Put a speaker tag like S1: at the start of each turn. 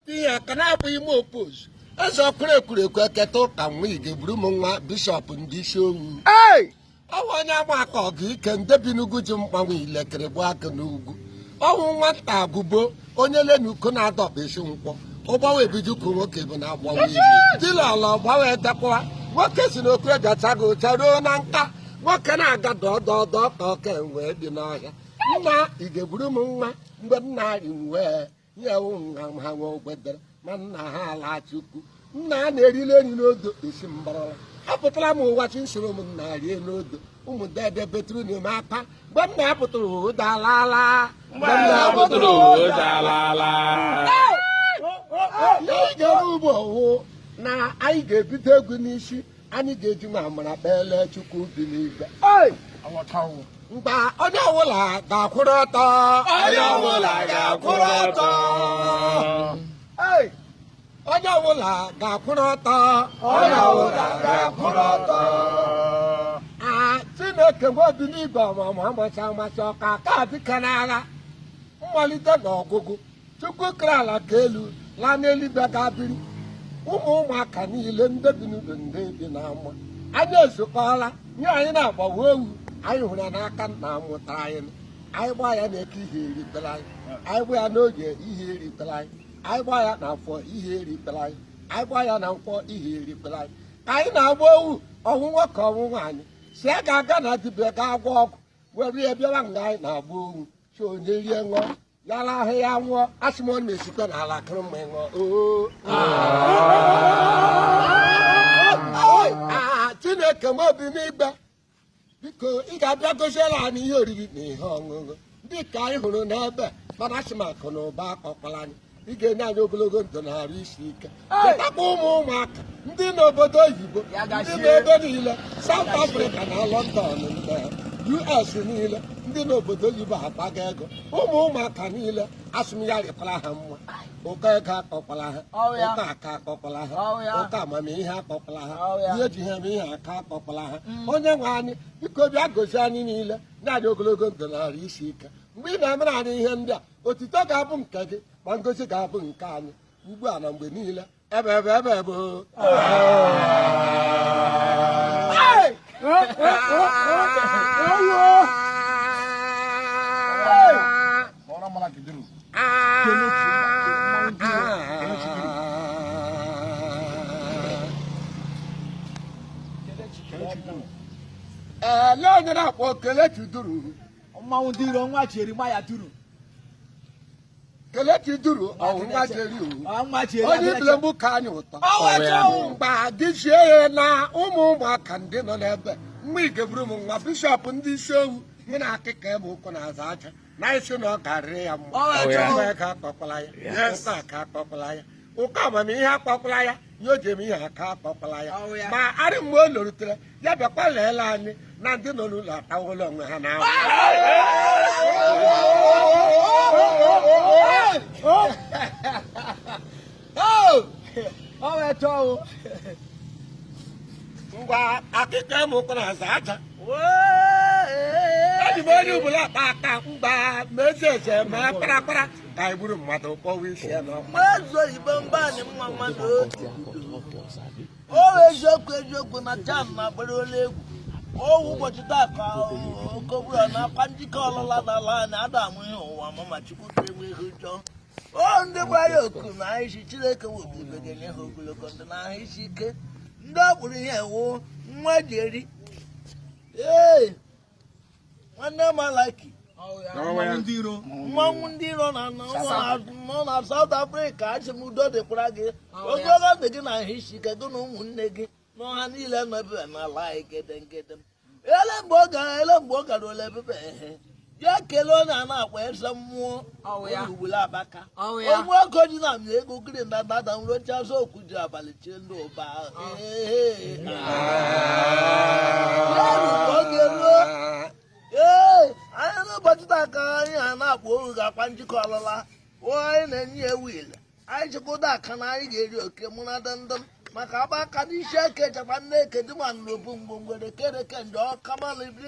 S1: Ihe aka na-abụghị ime opos eze ọkụrụ ekwurekwu eketa ụka nwa ige buru m nwa bishọp ndị isi owu. Ọwụ onye agba aka ọgụ ike nde bi n'ugwu ji mgbanwe ilekere bụ aka n'ugwu. Ọwụ nwata agụbo onye lenuko na-adọba isi nkwọ ụgbawa ebijukwu nwoke bụ na agbawa ilu dilala ọgbawa edekwa nwoke si na okorobịa chago ụcha ruo na nka nwoke na-aga dọọ dọọ dọọ ka ọka wee dị n'ọhịa. Nna ị ga-eburu m nwa mgbe m na-arị wee nyewu nha m ha nwe ogbedere ma nna ha ala chukwu. Nna a na-erili enyi n'odo esi mbarala apụtara m ụwa chi nsoro m nna rie n'odo ụmụ dede betụrụ n'ime aka mgbe m na-apụtara ụda alaala.
S2: Mgbe m na-apụtara ụda alaala.
S1: Ihe anyị ga-eme ugbo wụ na anyị ga-ebido egwu n'isi. Anyị ga-eji nwa amara kpeele Chukwu bi n'igwe. Mgbe onye ọbụla ga-akwụrụ ọtọ.
S2: Onye ọbụla ga-akwụrụ ọtọ.
S1: Onye ọbụla ga-akwụrụ ọtọ.
S2: Onye ọbụla ga-akwụrụ ọtọ.
S1: A Chineke nwe obi n'igwe ọmụmụ amacha amacha ọka aka dịka n'agha mmalite na ọgwụgwụ. Chukwu kere ala ka elu laa n'eluigwe ga-abiri ụmụ ụmụaka niile ndị bi n'udo ndị bi n'ama. Anyị ezukọọla nye anyị na-agbawa ewu anyị hụrụ ya n'aka nna mụtara anyị. Anyị gbaa ya n'eke ihe eritere anyị, anyị gbaa ya n'oge ihe eritere anyị, anyị gbaa ya n'afọ ihe eritere anyị, anyị gbaa ya na nkwọ ihe eritere anyị. Ka anyị na-agba owu ọnwụ nwoke ọnwụ nwaanyị si a ga-aga na dibịa ga-agwọ ọgwụ were ya bịawa nga anyị na-agba owu si onye rie ṅụọ ya lahụ ya nwụọ. Asị m ọ na-esikwa n'ala kụrụ mma ṅụọ. Chineke m obi n'igwe biko ị ga-abịa goziela anyị ihe oriri na ihe ọṅụṅụ dị ka anyị hụrụ n'ebe, mana asị m akụ na ụba akọkwala anyị. Ị ga-enye anyị ogologo ndụ na arụ isi ike. Chetakwa ụmụ ụmụaka ndị n'obodo oyibo, ndị n'ebe niile, South Africa na London, ndị US niile, ndị n'obodo oyibo akpaga ego. Ụmụ ụmụaka niile asị m ya rịkwara ha mma. Ụkọ ego akọkwala ha, ụkọ aka akọkwala ha, ụkọ amamihe akọkwala ha, ihe eji ha eme ihe aka akọkwala ha. Onye nwe anyị biko bịa gozie anyị niile, nye anyị ogologo ndụ na arụ isi ike. Mgbe ị na-emere anyị ihe ndị a, otito ga-abụ nke gị ma ngozi ga-abụ nke anyị ugbu a na mgbe niile. Ebe ebe ebe ebe. Ele onye na-akpọ Kelechi Duru?
S3: Mmanwụ ndị iro nwa cheri nwa ya duru.
S1: Kelechi Duru ọwụ nwa cheri o onye ibile mgbu ka anyị ụtọ mgba gịzie ya na ụmụ ụmụaka ndị nọ n'ebe mgbe ị ga-eburu m nwa bishọp ndị isi owu mụ na akịka ebe ụkwụ na-aza aja na isi na ọ garịrị ya mma. Ụmụ ego akpọkwala ya, ụka aka akpọkwala ya, ụka amamihe akpọkwala ya, ihe o ji eme ihe aka akpọkwala ya. Ma arị mgbe o lorutere ya bịakwa leele anyị na ndị nọ n'ụlọ atawụla onwe ha n'ahụ. Ngwa akịka m ụkwụ na-aza aja eji m onye ọbụla akpa aka mgba ma eze eze ma kparakpara ka anyị gburu mmadụ kpọwa isi ya n'ọkụ.
S4: Maazị oyibo mba anyị mma mmadụ o eziokwu eziokwu na jam na agbara ole egwu owu ụbọchị taa ka okoburu na akwa njikọ ọlụla n'ala anyị ada amụ ihe ụwa ma ma Chukwu ka enwe ihe ụjọ o ndị gbara ya oku na anyị si Chineke wepụ ibe ga-enye ha ogologo ndụ na ahụ isi ike. Ndị ọ kpụrụ ihe wụ nwa ji eri ee nwanne m alaki mmanwụ ndị iro na nọ na South Africa. Asị m udo dịkwara gị, ogologo ndụ gị na ahụ isi ike gị na ụmụnne gị n'ọha niile nọ ebe n'ala anyị gede ngede. Ele mgbe ọ gara, ele mgbe ọ gara ole ebe ehe ya kelee onye a na-akpọ eze mmụọ onye ugboro abaka onye ọkụ ji na amị ego gịrị na dada nrocha azụ okwu ji abalị chie ndị ụba. Oge ruo ee anyị n'ụbọchị taa ka anyị a na-akpọ ohu ga-akwa njikọ ọlụla anyị na-enye ya wiil anyị chekwado aka na anyị ga-eri oke mụ na dandam maka agba aka n'isi eke chekwa nne eke dịma n'obu mgbe mgbere kereke nje ọkamalibiri.